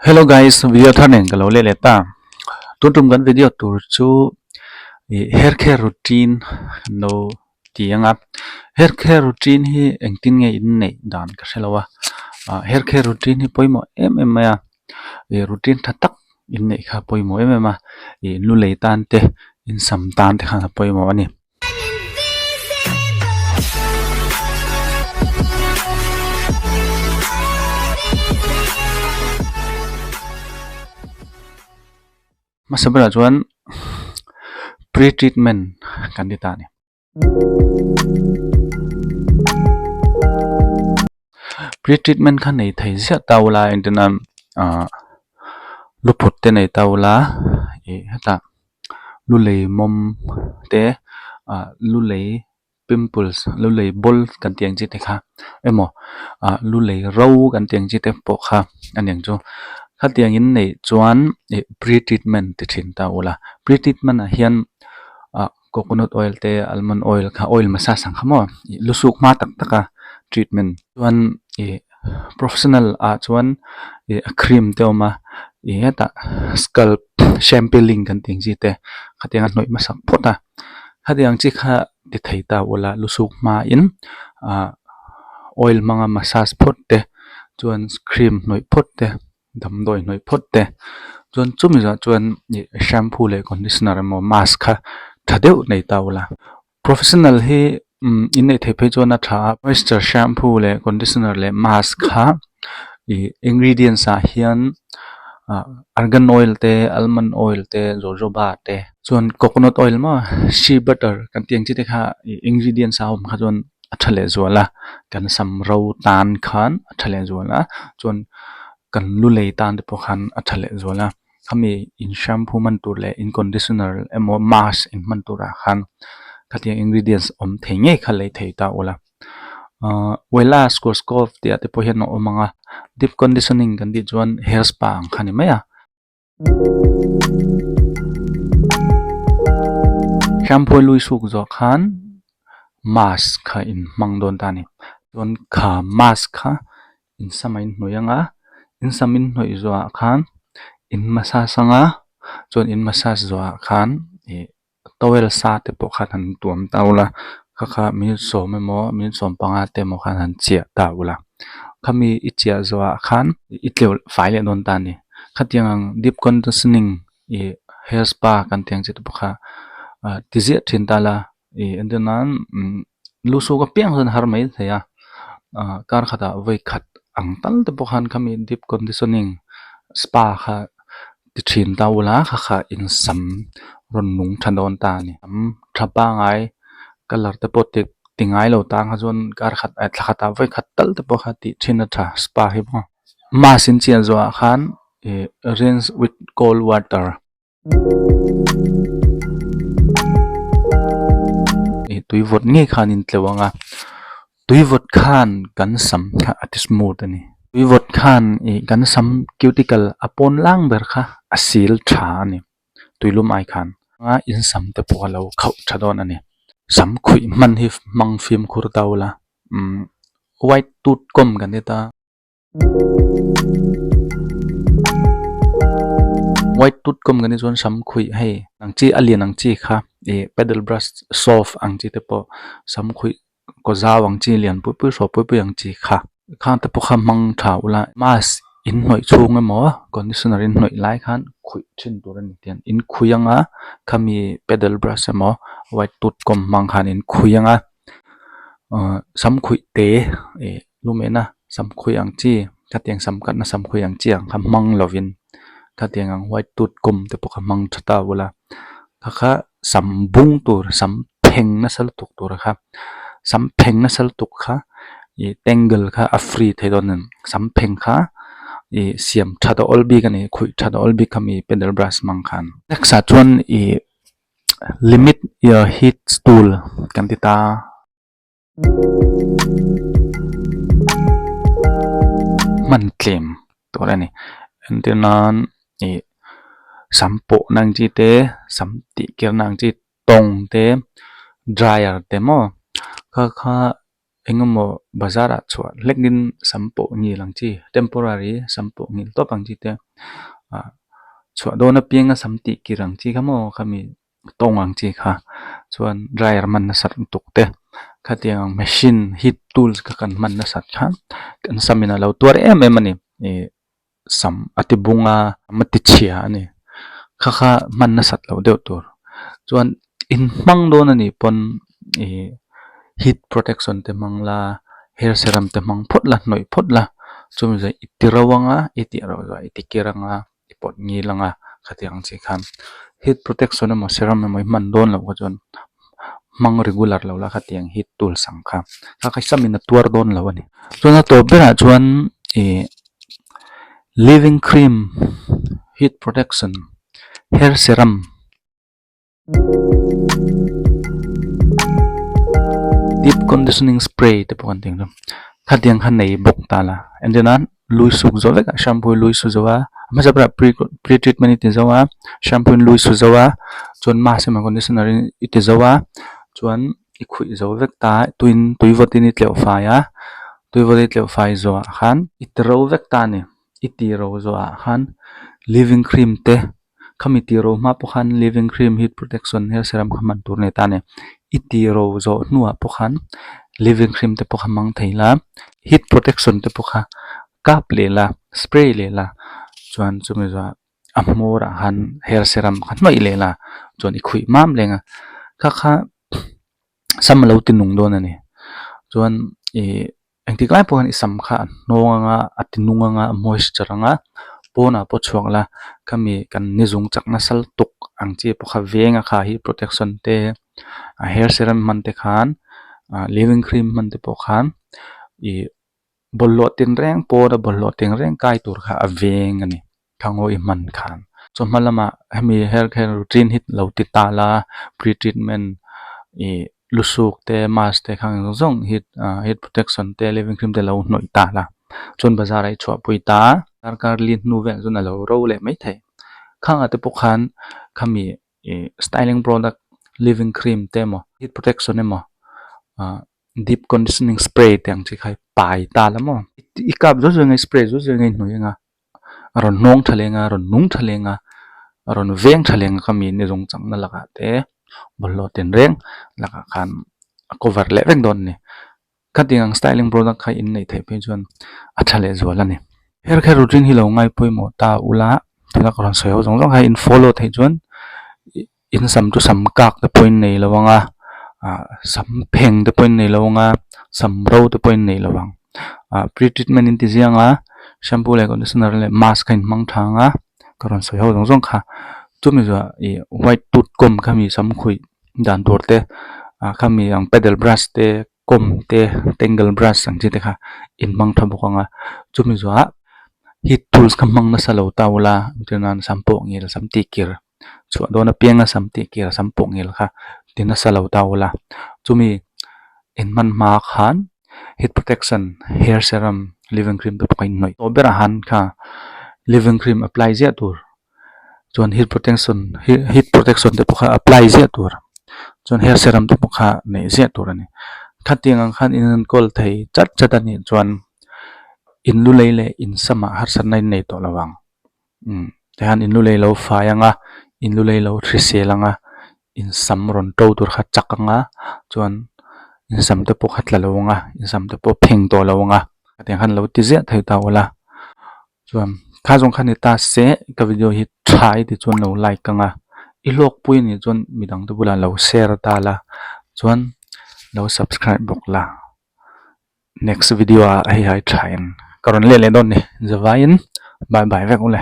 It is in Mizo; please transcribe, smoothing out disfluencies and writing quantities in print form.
Hello guys video thar nen ka lo leh leh ta tun tum kan video tur chu ih hair care routine kan lo ti ang a hair care routine hi engtin nge in neih dan ka hre lo a ah hair care routine hi pawimawh em em mai a ih routine tha tak in neih kha a pawimawh em em a ih lu lei tan te in sam tan te khan a pawimawh a ni. Hmasa berah chuan pre treatment kan ti ta a ni. Pre treatment kha nei thei ziah ta ula engtin a ah luphut te nei ta ula ih hetah lu lei mawm te ah lu lei pimples lu lei bawl kan tih ang chi te kha emaw ah lu lei ro kan tih ang chi te pawh kha a ni ang chu khatiang in neih chuan ih pre treatment ti thin ta ula pre treatment ah hian ah coconut oil te almond oil kha oil massage ang kha maw ih lu suk hma tak tak a treatment chuan ih professional ah chuan ih a cream te a awm a ih hetah scalp shampooing kan tih ang chi te khatiang a hnawih hmasak phawt a khatiang chi kha ti thei ta ula lu suk hmain ah oil hmanga massage phawt te chuan cream hnawih phawt te damdawi hnawih phawt te chuan chumi zawh chuan ih shampoo leh conditioner emaw mask kha tha deuh nei ta ula professional hi umm in neih theih phei chuan a tha a moisture shampoo leh conditioner leh mask kha ih ingredients ah hian ah argan oil te almond oil te jojoba te chuan coconut oil maw shea butter kan tih ang chi te kha ih ingredients a awm kha chuan a tha leh zual a kan sam ro tan khan a tha leh zual a chuan kan lu lei tan te pawh khan a tha leh zual a khami in shampoo hman tur leh in conditioner emaw mask in hman turah khan khatiang ingredients awm thei ngei kha lei thei ta ula ahh wella scoscov tih ah te pawh hian a awm ang a deep conditioning kan tih chuan hair spa ang kha a ni mai a. Shampoo lui suk zawh khan mask kha in hmang dawn ta a ni chuan kha mask kha in sam a inhnawih ang a in sam inhnawih zawhah khan in massage ang a chuan in massage zawhah khan ih towel sa te pawh khan han tuam ta ula kha kha minute sawm emaw minute sawm panga te emaw khan han chiah ta ula khami i chiah zawhah khan i tleuh fai leh dawn ta a ni khatiang ang deep conditioning ih hair spa kan tih ang chi te pawh kha ah ti ziah thin ta la ih entir nan umm lu suk apiang chuan a har mai thei a ah kar khatah vawi khat ang tal te pawh khan khami deep conditioning spa kha ti thin ta ula kha kha insam rawn nung tha dawn ta a ni am tha pangai colour te pawh ti ti ngai lo tang kha chuan kar khat eh thla khatah vawi khat tal te pawh kha tih thin a tha spa hi maw mask in chian zawhah khan ih rinse with cold water ih tui vawt ngei khan in tleuh ang a tui vawt khan kan sam kha a ti smooth a ni tui vawt khan ih kan sam cuticle a pawn lang ber kha a sil tha a ni tuilum ai khan a in sam te pawh a lo khauh tha dawn a ni sam khuih hman hi hmang fimkhur ta ula umm white tooth comb kan ti ta. White tooth comb kan tih chuan sam khuih hei ang chi a lian ang chi kha ih paddle brush soft ang chi te pawh sam khuih kaw zau ang chi lian pui pui hraw pui pui ang chi kha khang te pawh kha hmang tha ula mask in hnawih chhung emaw conditioner in hnawih lai khan khuih thin tur a ni tiang in khuih anga khami paddle brush emaw white tooth comb hmang khan in khuih anga ahh sam khuih te ih lumehna sam khuih ang chi khatiang sam katna sam khuih ang chi ang kha hmang lovin khatiang ang white tooth comb te pawh kha hmang tha ta ula kha kha sam bung tur sam pheng nasa lutuk tur kha sam pheng nasa lutuk kha ih tangle kha a free thei dawn a ni sam pheng kha ih siam that a awl bik a ni khuih that a awl bik khami paddle brush hmang khan next ah chuan ih limit your heat tool kan ti ta. Hman tlem tur a ni entir nan ih sam pawh na ang chi te sam tih ker na ang chi tawng te dryer te maw kha kha. Eng emaw bazar ah chhuah hlek in sam pawh ngil ang chi temporary sam pawh ngil tawp ang chi te ah chhuah dawn apianga sam tih kir ang chi kha maw khami tawng ang chi kha chuan dryer hman nasat lutuk te khatiang ang machine heat tools kha kan hman nasat khan kan sam in a lo tuar em em a ni ih sam a ti bung a sam a ti chhia a ni kha kha hman nasat loh deuh tur chuan in hmang dawn a nih pawn ih heat protection te hmang la hair serum te hmang phawt la hnawih phawt la chumi zawh i ti ro ang a i tih ro zawh i ti kir ang a. i pawt ngil ang a khatiang ang chi khan heat protection emaw serum emaw i hman dawn loh kha chuan hmang regular lo la khatiang heat tools ang kha kha kha sam in a tuar dawn lo a ni chuan a tawp berah chuan ih living cream heat protection hair serum. Deep conditioning spray te pawh kan tih ang chu khatiang kha nei bawk ta la entir nan lui suk zawh vek a shampoo lui su zo a hmasa berah pre pre treatment i ti zo a shampoo in lui su zo a chuan mask emaw conditioner in i ti zo a chuan i khuih zo vek ta a tuiin tui vawt in i tleuh fai a tui vawt i tleuh fai zawhah khan i ti ro vek ta a ni i ti ro zawhah khan living cream te. Khami tih ro hma pawh khan living cream heat protection hair serum kha hman tur a ni ta a ni. I tih ro zawh hnuah pawh khan living cream te pawh kha hmang thei la heat protection te pawh kha kap leh la spray leh la chuan chumi zawhah a hmawr ah khan hair serum kha hnawih leh la chuan i khuih mam leng a kha kha sam a lo ti nung dawn a ni chuan ih. Engtik lai pawh hian i sam kha a hnawng anga a ti nung anga a moisture anga pawnah pawh chhuak la khami kan ni zung chak nasa lutuk ang chi pawh kha veng a kha hi protection te a hair serum hman te khan ah living cream hman te pawh khan ih bawlhhlawh tinreng pawna bawlhhlawh tinreng kai tur kha a veng a ni. Thangaw i hman khan chawhma lamah hemi hair care routine hi lo ti ta la pre treatment ih lusuk te mask te khang zawng zawng heat ah heat protection te living cream te lo hnawih ta la chuan bazar ah i chhuahpui ta a darkar li hnu velah chuan a lo ro leh maithei khangah te pawh khan khami ih styling product living cream te emaw heat protection emaw ah. Deep conditioning spray te ang chi kha pai ta la maw i kap zawt zawt ang a i spray zawt zawt ang a i hnawih ang a a rawn hnawng tha leng a a rawn nung tha leng a a rawn veng tha leng a khami ni zawng changna lakah te bawlhhlawh tinreng lakah khan a cover leh vek dawn a ni khatiang ang styling product kha in neih theih phei chuan a tha leh zual a ni hair care routine hi lo ngai pawimawh ta ula tuna ka rawn sawi ho zawng zawng kha in follow theih chuan. In sam chu sam kak te pawh in nei lo ang a ah sam pheng te pawh in nei lo ang a sam ro te pawh in nei lo ang ah pre treatment in ti ziang a shampoo leh conditioner leh mask a in hmang tha ang a ka rawn sawi ho zawng zawng kha chumi zawh ih white tooth comb kha mi sam khuih dan tur te ah khami ang paddle brush te comb te tangle brush ang chi te kha in hmang tha bawk ang a chumi zawhah heat tools kha hmang nasa lo ta ula entirnan sam pawh ngil sam tih kir. Chhuah dawn apianga sam tih kir sam pawh ngil kha ti nasa lo ta ula. Chumi in hman hma khan heat protection hair serum living cream te pawh kha in hnawih tawh berah han kha living cream apply ziah tur chuan heat protection heat protection te pawh kha apply ziah tur chuan hair serum te pawh kha neih ziah tur a ni. Khatiang ang khan in enkawl thei chat chat a nih chuan in lu lei leh in samah harsatna in nei tawh lo ang. Umm tihian in lu lei lo fai ang a in lu lei lo hrisel ang a in sam rawn to tur kha chak ang a chuan in sam te pawh kha tla lo ang a in sam te pawh pheng tawh lo ang a hetiang khan lo ti ziah thei ta ula chuan kha zawng kha ni ta se ka video hi tha i ti chuan lo like ang a i hlawkpui anih chuan midang te bulah lo share ta la chuan lo subscribe bawk la. Next video ah hei hai tha in ka rawn let leh dawn ni zavaiin bye bye vek ule.